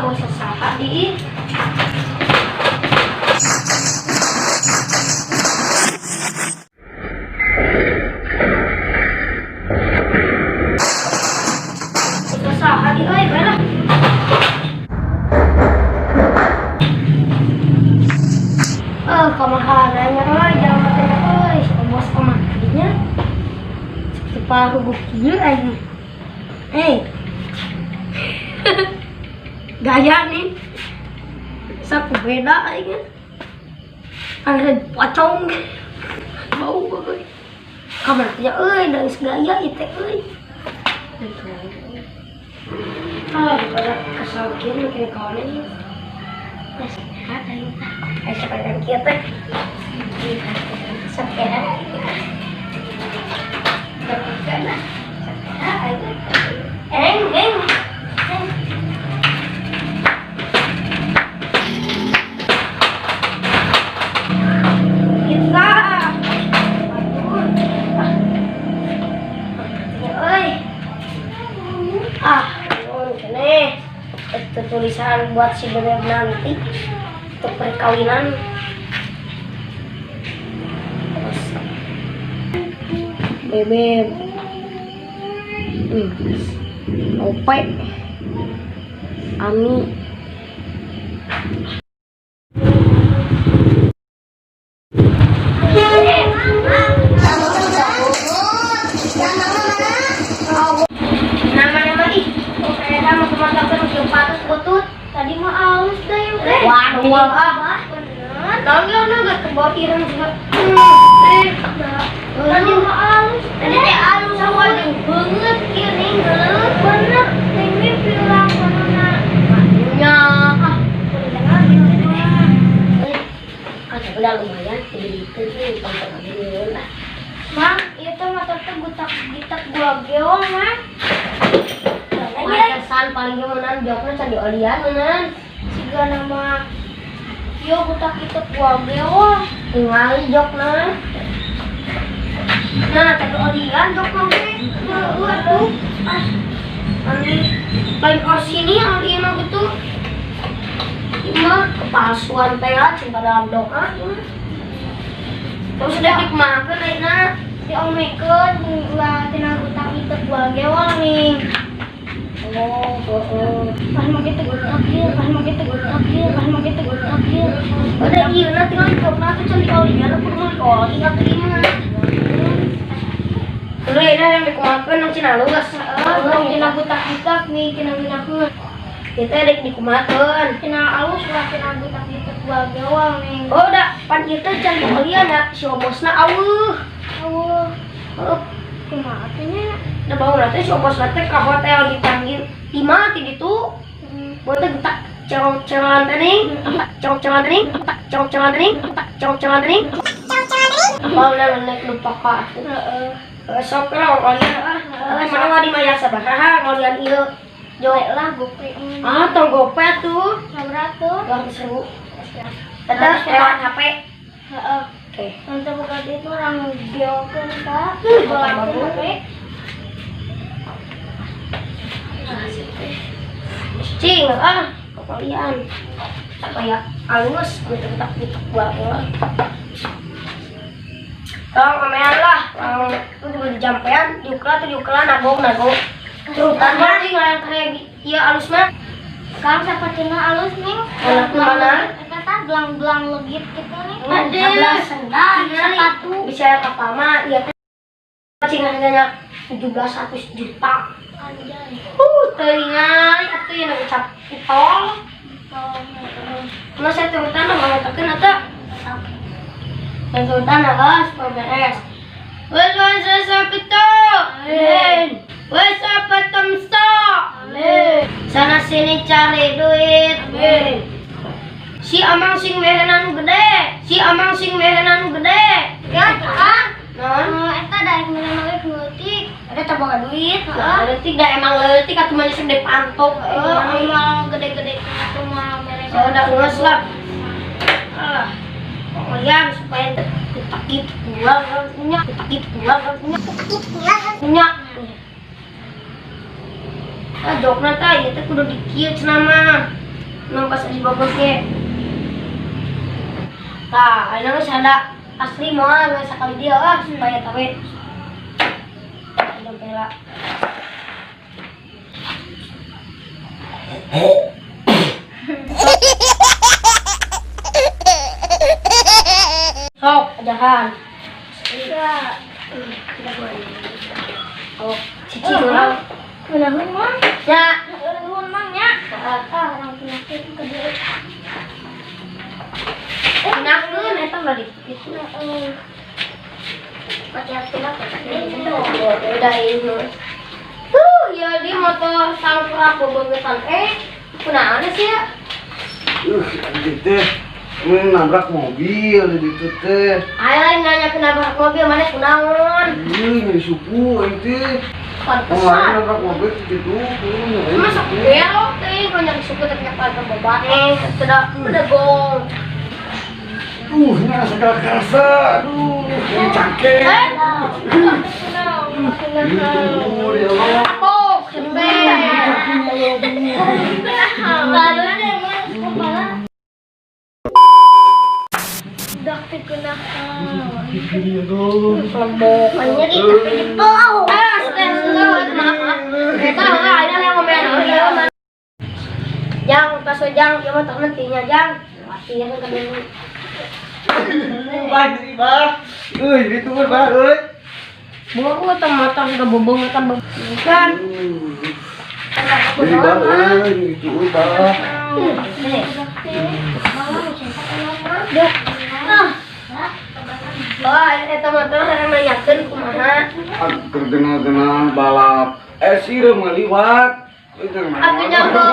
Mau sasaha di. Sasaha di euy, bae. Eh, kamahalannya euy, jalan teh euy, si bos kumaha dinya? Seperti pahu kieu aing. Eh. Gaya nih. Saku beda aing. Ada pocong. Bau euy. Kamar teh euy, da geus gaya ieu teh euy. Ah, pada kesal kieu mikir kawan ini. Sehat aing tah. Eh, sekarang kieu teh. Sehat. Sehat aing. Eng, eng. Eng. Kita. Aduh. Ah. Euy. Ah, naon keneh. Itu tulisan buat si Bebek nanti untuk perkawinan. Terus Bebek. Ope. Ami. Nama-nama ih, kayak sama teman-teman yang patus butut. Tadi mah alus dah ya teh. Waduh, ah. Bener. Tahu nggak nggak kebawa ireng juga. Eh, Tadi mah alus. Tadi teh alus sama aja banget kieu nih geuleuh. Bener. Ini bilang mana? Nya, ah. Eh, ah, udah lumayan, jadi itu sih pangkat lah. Mang, itu motor tuh gutak gitak gua geong, Mang. Pantesan paling gimana jawabnya can diolian menan. Siga nama yo gutak gitak gua geong. Tingali jokna. Nah, tapi olian jokna ge. Heueuh atuh. Ah. Anu lain orsinil ieu mah gitu. Ieu mah kepalsuan teh lah cinta dalam doa ieu mah. Terus udah dikumahakeun ayeuna? Diomekeun ulah tina gutak gitak gua geong nih. Oh, heeh. Pas make teh gutak ieu, pas make teh gutak ieu, pas make teh gutak ieu. Udah ieu na tinggal jokna tuh can diolian aku meuli oli atuh ieu mah. Dulu ini yang dikumahakeun nang Cina geus. Heeh, tina gutak gitak nih, tina gunakeun. Kita rek dikumahakeun. Tina alus lah tina gutak gitak gua geong nih. Oh, udah pan ieu teh can diolian ya si obosna aweuh. Eueuh, Heuh, kumaha teh nya? da bangun teh si obosna teh ka hotel dipanggil di mana ti ditu? Buat teh getak cerong-cerongan teh ning, cerong-cerongan teh ning, cerong-cerongan teh ning, cerong-cerongan teh ning. Apa udah naik lupa ka atuh. Heeh. Sok lah ngolian ah. Eh, mana mah dimayar sabaraha ngolian ieu? Jo. Lah gope. Ah, tong gope atuh. Sabaraha tuh? 200.000. Eta lewat HP. Heeh. Oke. Nanti buka duit orang geokeun ka. Bagus. Golakeun HP. Ah, sip teh. Cing ah, kalian supaya halus gitu tak gitu buat lah. Tolong amean lah, orang itu juga dijampean, diukla tuh diukla nagong nagong. Turutan mah cing yang kayak iya halus mah. Sekarang sepatunya alus nih. Mana mana? Eta tah gelang-gelang legit gitu nih. Ada sendal, sepatu. Bisa apa mah? Iya teh cing harganya 17 juta. Anjay. Teuingan atuh yang ngucap tol. Tol, heeh. Nah, saya turutan mau ngatakeun eta. Dan turutan ah, supaya beres. Wes wes wes itu. Amin. Wes apa temso. Amin. Sana sini cari duit. Amin. Si amang sing mehenan gede. Si amang sing mehenan gede. Ya, ah. Non. Eta daek meunang duit leutik. Ada tak boga duit. Heeh. Nah, leutik da emang leutik atuh mah geus pantok. Heeh, emang gede-gede atuh mah mere. Oh, udah ngeus lah. Ah. Pokoknya supaya tetap gitu pulang punya, tetap gitu pulang punya, punya. Ah, jokna tah ieu teh kudu dikieu cenah mah. Nu pas di Bogor ge. Tah, ayeuna geus ada asli moal geus sakali dia ah supaya tahu. Udah. Sok, ajakan. Ya. Oh, cici urang. Kunaon Mang? Ya, Nuhun Mang nya. Ah, urang penyakit ke dieu. Enakeun eta mah di kitu. Heeh. Pakai hati lah, Udah ini. Ya di motor sangkrak bobogetan kunaon sih ya? Anjing teh. Ini nabrak mobil di ditu teh. Ayo lain nanya kenapa mobil mana kunaon? Ih, nyeri suku aing teh. Pantesan. Kemarin nabrak mobil di ditu. Masa gelo teh kau nyari suku teh punya keluarga boba sudah udah gong. Ini rasa kerasa. Aduh, ini cangkeng. Ya Allah. Oh, sampai. Jang, pas jang, ya mah temen tinya jang. Pasti ya kan kedua. Bah, jadi bah. Euy, itu bah, euy. Baru mata udah bobongetan bukan. Jadi bah, euy, itu bah. Wah, eta motor hayang nanyakeun kumaha. Keur genah-genah balap. Sireuh mah liwat. Aku nyago.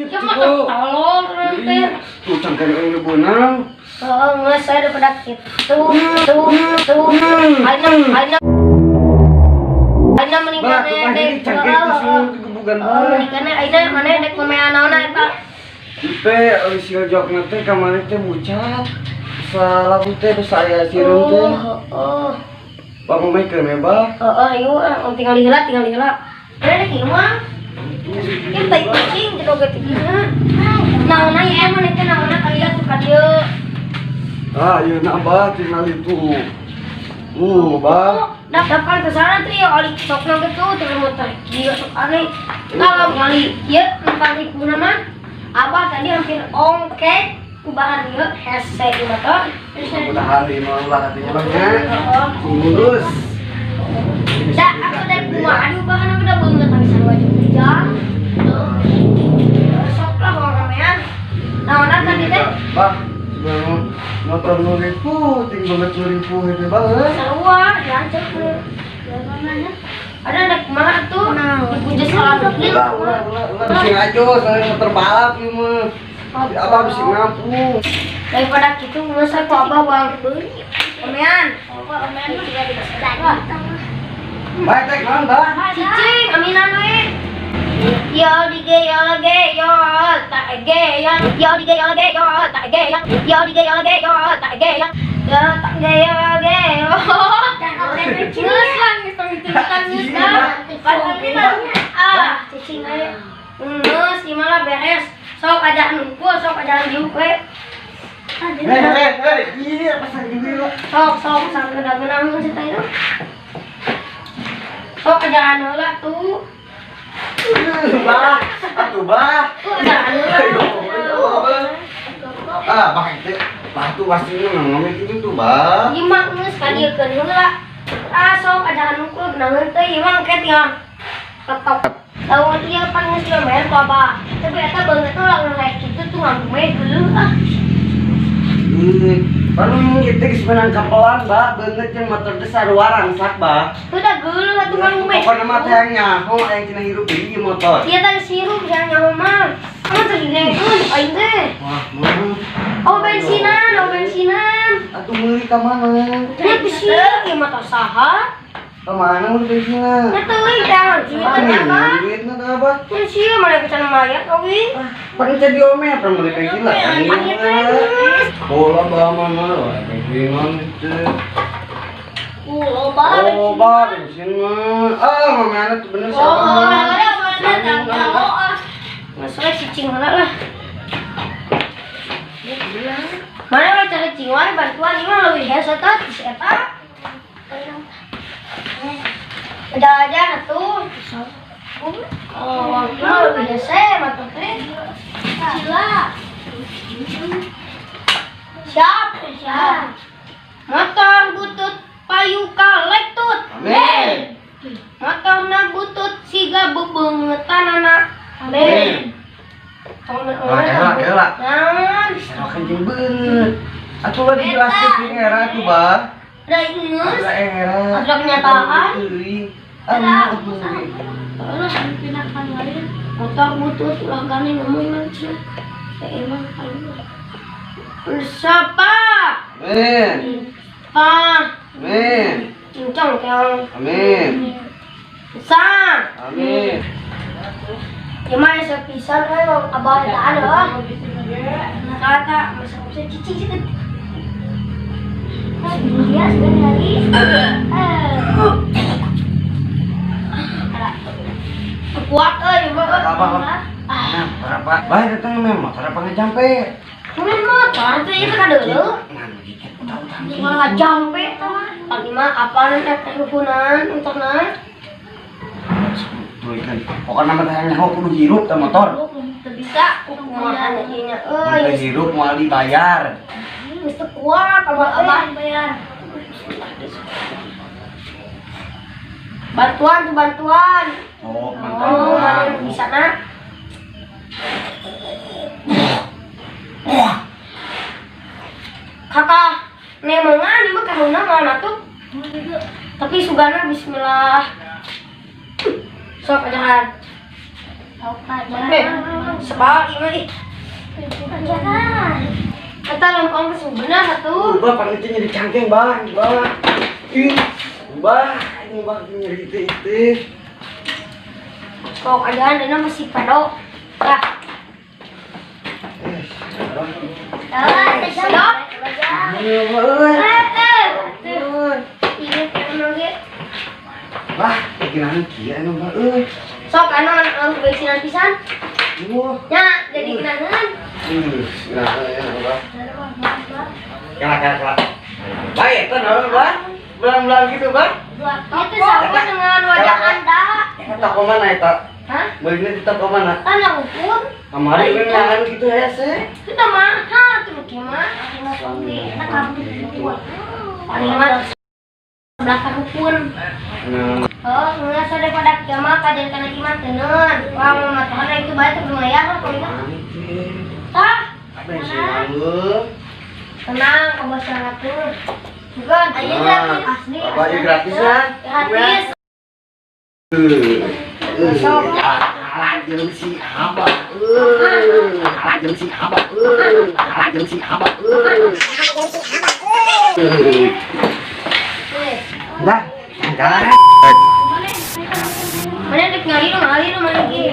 Ya mah tolol nanti. Tuh cangkeng euy beunang. Oh, nggak saya daripada gitu. Tuh, tuh. Aina, aina. Aina Bah, meningkat tuh bah, jadi cangkeng teh sieun gebugan Oh, bah. menikahnya aina mana dek pemain naon eta. Ipe euy jokna teh kamari teh bucat. Salah teh saya sireum teh. Oh, oh. Bah mau main bah. Oh, ayo tinggal heula, tinggal heula. Ada dek ieu mah. Ieu tai kucing jero ge teh. Naonna ieu emang teh naonna kalian tuh ka dieu. Ah, ieu na bah tinggal itu. Bah. Daftar ke sana tuh ya oli sok gitu tinggal motor dia sok aneh. Kalau kali ieu tempat ibu nama abah tadi hampir ongkek kubahan ieu hese di motor. Mudah-mudahan di mah ulah hatinya bang ya. Heeh. Lurus. Dah, aku dari kumaha aduh bahan aku udah banget habisan wajib kerja. Sok lah bawa ramean. Naonan tadi teh Bah, sebelum motor nu ripuh, ting banget nu ripuh itu banget. sarua diancam tuh. Ada anak kumaha tuh? Dipuja salah Ulah, ulah, ulah, ulah. Bisa ngaco, soalnya motor balap ieu mah. Abah bisa ngampu. Daripada gitu masa ku abah bang. Ramean. Baik, teh, naon, bah? Cicing, aminan we. Yo di ge yo ge yo ta ge yo yo di ge yo ge yo ta ge yo yo di ge yo ge yo ta ge yo yo ta ge yo ge yo. Geus lah geus tong geus lah. Ah, cicing aja. Geus gimana beres. Sok ajakan nunggu, sok ajakan diuk we. Hei, hei, hei, iya, pasang dulu. Sok sok sampe dageunang sih teh itu. Sok ajakan heula tuh. Bah, atuh bah. Tuh ajakan heula. Ayo, ayo, ah, bah itu, bah tuh pasti ngomong itu tuh, bah. Ieu mah geus kadieukeun heula. Ah sok ajakan nunggu geunangeun teh ieu mah engke tinggal ketok. Lamun ieu pan geus diomean ku abah. Tapi eta beungeut tuh lamun rek kitu tuh nganggume geuleuh ah. Baru kita geus menang kapelan, bah, beungeut jeung motor teh sarua rangsak, bah. Udah geuleuh atuh nganggume. Pokokna mah teh yang nyaho aya cenah hirup deui motor. Ieu teh sirup jangan nyaho mah. Kamu teh dinengkeun aing teh. Wah, mah. Oh bensinan, oh bensinan. Atuh meuli ka mana? Dia bisi ieu mah teh saha? Ka mana meuli bensinna? Nya teuing teh duit teh abah. Duitna teh abah. Nya sia mana kecan mayat oge. Pan teh diome apa meuli bensin lah. Pan ieu teh geus. Bola bah mana lah bensinan teh. Loba. Oh, bah bensin mah. Ah, mamana tuh bener sih. Oh, ada ada ada. Masalah cicing heula lah. Mana lo cari cinguan bantuan ini mah leuwih hese tah si eta. Udah aja atuh. Oh, itu mah leuwih hese mah teh. Sila. Siap, siap. Motor butut payu kalektut. Amin. Motorna butut siga bebeungetanana. Amin. Tong Lah, heula, heula. Naon? Serokan jeung beungeut. Atuh lah dijelaskeun jeung era atuh, Bah. Da ingeus. Ada era. Ada kenyataan. Teuing. Anu teuing. Alah, Pinakan lain. motor butut ulah gane ngomong nanti. Ya emang paling. Siapa? Amin. Pa, Amin. cincong keong. Amin. Sa. Amin. Gimana sepisan euy abah daan heuh. Kata masa bisa cicing sih. Dia sudah lagi. Kuat euy mah. Apa apa? Nah, motor apa? Bah, datang memang motor apa ngejampe? Cuman motor tuh itu kan dulu. Nah, dikit utang-utang. Malah jampe mah. Pagi mah apa nanti teleponan internet. Tuh kan. Pokoknya mah teh nyaho kudu hirup teh motor. Teu bisa kumaha ieu nya Mun euy. hirup moal dibayar. Geus teu kuat abah abah. Bayar. Bantuan tuh bantuan. Oh, Oh, mantap. mana bisa nak? Kakak, nemongan ieu mah kahuna moal matuk. Tapi sugana bismillah. Sok ajahan. Eh, sebal ieu mah ih. Jangan. Eta lempang geus bener atuh. Ubah panggil nyeri cangkeng, Bang. Bang. Ih, ubah, ini ubah nyeri itu itu. Sok ajahan dina masih pedo. Tah, Eh, sedap. euy. Eh, eh. Ini emang ge. Bah, gimana kieu anu bah euy. Sok anu anu bensinan pisan. Wah. Nya jadi kenangan. Nah, ya, bah. Kela kela kela. Bah, itu naon bah? Belang-belang gitu bah? Itu sama dengan wajah Anda. Eta toko mana eta? Hah? Belinya di toko mana? Tanah hukum. Kemarin gue nyangan gitu ya sih. Kita mahal tuh gimana? Paling mah sebelah hukum. Nah, Oh, nggak daripada kiamat kajian kana iman tenan. Wah, mau matahan itu bae tuh lumayan lah kalau enggak. Tah, apa yang sih lalu? tenang, kamu sangat tuh. Bukan, ayo gratis asli. Apa aja gratisan? Gratis. Kalah jeung si Abah. Kalah jeung si Abah. Kalah jeung si Abah. Dah, jalan. Mana dek ngalir ngalir mana ge.